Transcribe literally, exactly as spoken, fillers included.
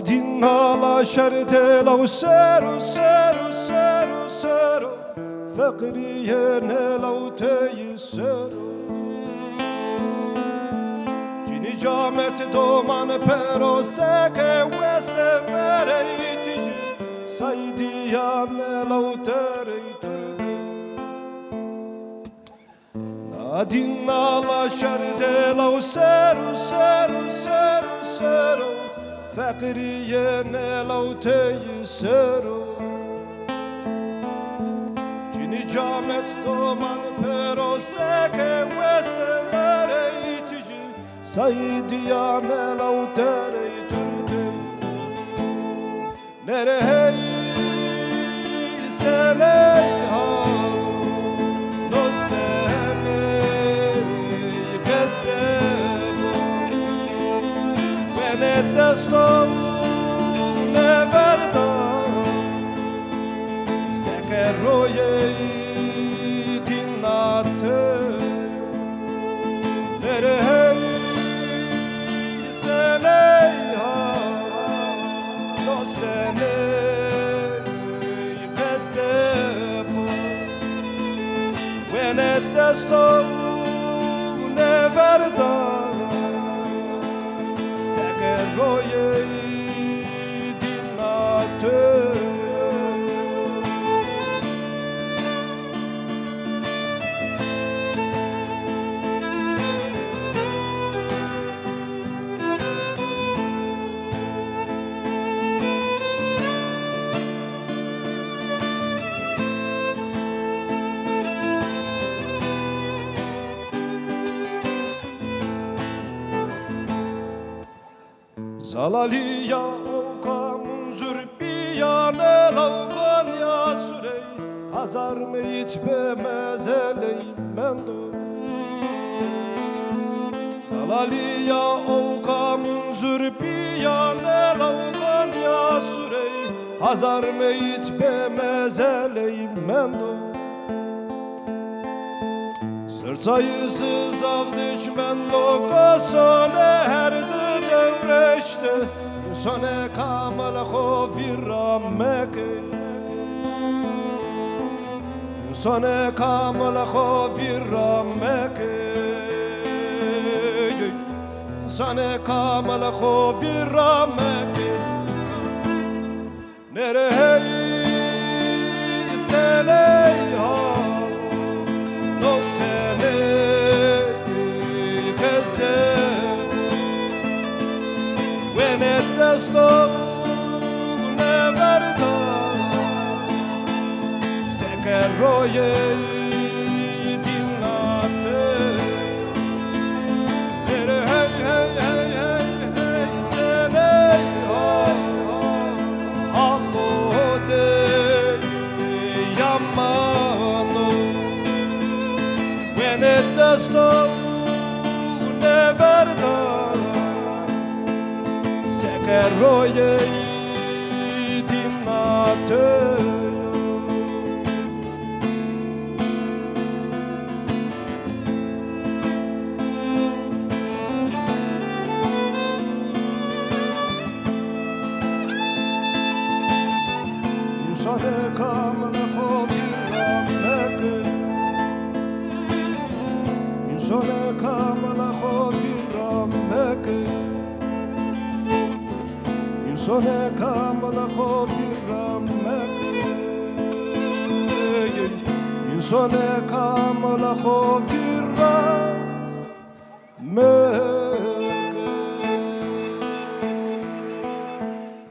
Dîna la şerdê law sero, sero, sero, sero, feqîrîyê nê law tey sero. Cinî camert doman pero, seke weste verey tîcî, saydîya nê law terey turdê. Na dîna la şerdê law sero, sero, sero, sero, feqîrîyê nê law tey sero. Cinî camert doman pero, seke weste verey tîcî, saydîya nê law terey turdê. Nêrê hey seney ha, no seney qesebo. Wenê desto nêverda, seke royey dîna tey. Nêrê hey seney ha, no seney qesebo. Wenê desto nêverda, seke royey dîna tey. Zalalîya owka Munzur bîya nê law Konya surey, hazar meyît bê mezeley mendo. Zalalîya owka Munzur bîya nê law Konya surey, hazar meyît bê mezeley mendo. Zirçayî zî zaf zîc mendo, kosonê her di dewreşte, însonê kamil xo vîr ra meke. Însonê kamil xo vîr ra meke. Însonê kamil xo vîr ra meke. Nêrê hey seney ha, no seney qesebo. Wenê desto nêverda, seke royey dîna tey. Nêrê hey, hey, hey, hey, hey, seney ha, ha, halo dey yamano. Wenê desto nêverda, seke royey dîna tey. Însonê kamil xo vîr ra meke. Însonê kamil xo vîr ra meke. Însonê kamil xo vîr ra meke. Însonê kamil xo vîr ra meke.